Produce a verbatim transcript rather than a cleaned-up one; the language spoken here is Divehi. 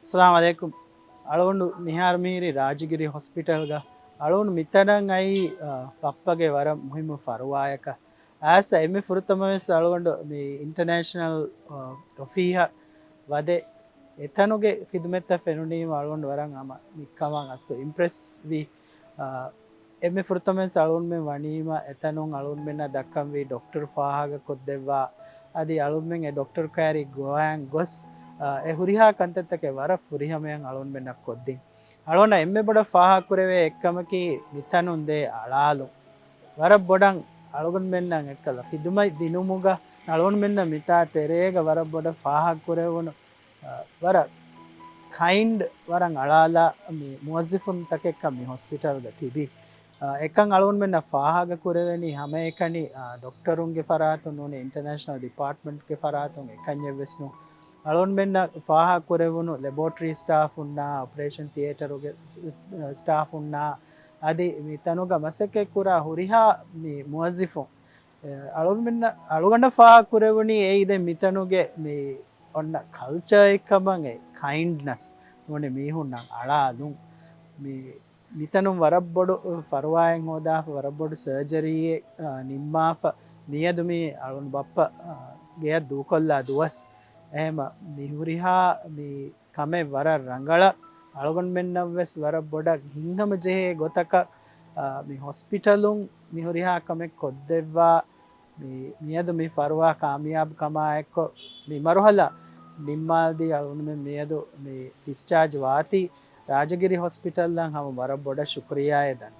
އައްސަލާމު ޢަލައިކުމް. އަޅުގަނޑު މިހާރު މިހިރީ ރާޖގިރި ހޮސްޕިޓަލްގަ. އަޅުގަނޑު މިތަނަށް އައީ، އަ، ބައްޕަގެ ވަރަށް މުހިއްމު ފަރުވާޔަކަށް. އައިސް އެންމެ ފުރަތަމަވެސް އަޅުގަނޑު މި އިންޓަރނޭޝަނަލް، އަ، އޮފީހަށް ވަދެ އެތަނުގެ ޚިދުމަތްތައް ފެނުނީމަ އަޅުގަނޑު ވަރަށް ހަމަ ނިކަމަށް އަސްލު އިމްޕްރެސް ވި. އަ، އެންމެ ފުރަތަމަވެސް އަޅުގަނޑުމެން ވަނީމަ އެތަނުން އަޅުގަނޑުމެންނަށް ދައްކަންވީ ޑޮކްޓަރު ފާހަގަ ކޮށްދެއްވާ، އަދި އަޅުގަނޑުމެން އެ ޑޮކްޓަރު ކައިރި ގޮވައިން ގޮސް، އަ، އެ ހުރިހާ ކަންތައްތަކެއް ވަރަށް ފުރިހަމަޔަށް އަޅުގަނޑުމެންނަށް ކޮށްދިން. އަޅުގަނޑަށް އެންމެ ބޮޑަށް ފާހަގަކުރެވޭ އެއްކަމަކީ މިތަނުން ދޭ އަޅާލުން. ވަރަށް ބޮޑަށް އަޅުގަނޑުމެންނަށް އެއްކަލަ ޚިދުމަތް ދިނުމުގަ އަޅުގަނޑުމެންނަށް މިތާ ތެރޭގަ ވަރަށް ބޮޑަށް ފާހަގަކުރެވުނު، އަ، ވަރަށް ކައިންޑް، ވަރަށް އަޅާލާ މި މުވައްޒަފުންތަކެއްކަން މި ހޮސްޕިޓަލްގަ ތިބި. އަ، އެކަން އަޅުގަނޑުމެންނަށް ފާހަގަކުރެވެނީ ހަމައެކަނި، އަ، ޑޮކްޓަރުންގެ ފަރާތުން ނޫނީ އިންޓަރނޭޝަނަލް ޑިޕާޓްމަންޓްގެ ފަރާތުން އެކަންޏެއްވެސް ނޫން. އަޅުގަނޑުމެންނަށް ފާހަގަކުރެވުނު ލެބޯޓްރީ ސްޓާފުންނާ، އޮޕަރޭޝަން ތިއޭޓަރުގެ ސް-، ސްޓާފުންނާ، އަދި މި ތަނުގަ މަސައްކަތްކުރާ ހުރިހާ މި މުވައްޒަފުން، އަޅުގަނޑުމެންނަށް، އަޅުގަނޑަށް ފާހަގަކުރެވުނީ އެއީ ދެން މިތަނުގެ މި އޮންނަ ކަލްޗާއެއްކަމަށް އެ ކައިންޑްނަސް ނޫނީ މީހުންނަށް އަޅާލުން. މި، މިތަނުން ވަރަށް ބޮޑު ފަރުވާއެއް ހޯދާފަ، ވަރަށް ބޮޑު ސަރޖަރީއެއް، އާ، ނިންމާފަ، މިއަދު މި އަޅުން ބައްޕަ، އާ، ގެޔަށް ދޫކޮށްލާ ދުވަސް. އެހެމަ މި ހުރިހާ މި ކަމެއް ވަރަށް ރަނގަޅަށް އަޅުގަނޑުމެންނަށްވެސް ވަރަށް ބޮޑަށް ހިތްހަމަޖެހޭ ގޮތަކަށް، އާ، މި ހޮސްޕިޓަލުން މި ހުރިހާ ކަމެއް ކޮށްދެއްވާ، މި، މިއަދު މި ފަރުވާ ކާމިޔާބު ކަމާއެއްކޮށް މި މަރުހަލާ ނިންމާލަދީ އަޅުގަނޑުމެން މިއަދު މި ޑިސްޗާޖް ވާތީ ރާޖގިރި ހޮސްޕިޓަލްއަށް ހަމަ ވަރަށް ބޮޑަށް ޝުކުރިއްޔާއެއް ދަން.